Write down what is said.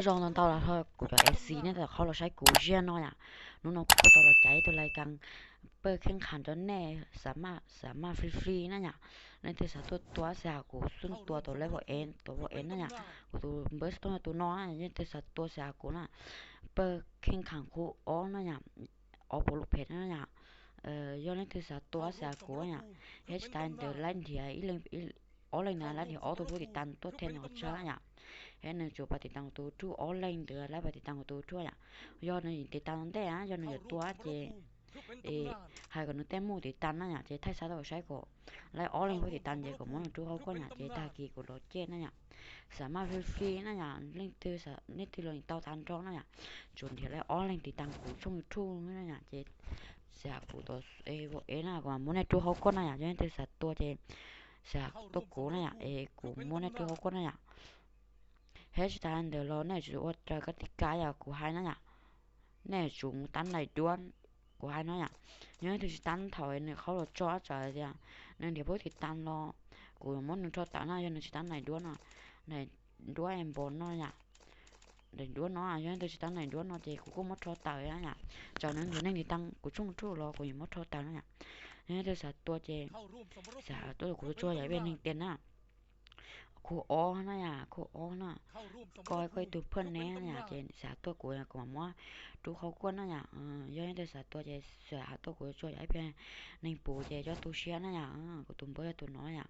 Zoo ntau ntau los kuv cov F C nej tau qhov los saib kuv ziag no yom. Hnub no kuv kuj tau los caiv ib tug lais kas paj kheej kham rau nej, xam maj free free na yom. Leej twg xav tuaj tua xav hais kuv, xub tua tau level N, tau level N na yom. Kuv tus npawb xov tooj yog tus no, leej twg xav tua xav hais kuv na. Paj kheej kham qub ob na yom, ob puas lub phem na yom. Yog leej twg xav tua xav hais kuv yom. Thiab tsis tas ntawd laib nrhiav ib leeg, ob leeg ntawd laib nrhiav ob tug pab tiv tas tuaj them nws qhov chaw yom. Thiab nws tsuas pab tiv tas kuv tus YouTube, ob leeg ntawd laib pab tiv tas kuv tus YouTube yom. Yog nws tiv tas ntej na, yog nws yuav tua ces hais kom nws tej muj tiv tas na yom, ces thaij xa tuaj saib kom laib ob leeg pab tiv tas ces kom muab nws rub qhov kuaj yom, ces tag kis kuv los cem na yom. Xam maj free free na yom, leej twg, nej twg los tau tag nrho na yom. Tsuas nrhiav laib ob leeg tiv tas kuv tshooj YouTube na yom, ces xav hais kuv tus level N na, kuv mam muab nej rub qhov kuaj na yom. Yog leej twg xav tua ces xav hais tuaj kuv na yom, es kuv muab nej rub qhov kuaj na yom. Thiab tsis tas ntawd los nej yuav tsum ua raws kab tiv kas yom, kuv hais na yom. Nej yuav tsum mus tab nais duab, kuv hais no yom. Yog leej twg tsis tab thaum nws qhov los tso tsam tias nws nrhiav pab tiv tas los kuv yuav muab nws rho tawm na, yog nws tsis tab nais duab no, nais duab npos no yom. Nais duab no, yog leej twg tsis tab nais duab no ces kuv kuj muab rho tawm na yom. Tsam nws nrhiav neeg tiv tas kuv tshooj YouTube los kuv yuav muab rho tawm na yom. Yog leej twg xav tua ces xav tuaj kuv tsuag yam ib pliag neeg tiag na. Khu ob na yom, khu ob na. Koj, koj ib tug phaj neb yom, ces xav tuaj kuv, kuv mam muab rub qhov kuaj na yom. Yog leej twg xav tua ces xav tuaj kuv tsuag yam ib pliag neeg puv ces coj tu siab na yom. Kuv tus npawb yog tus no yom.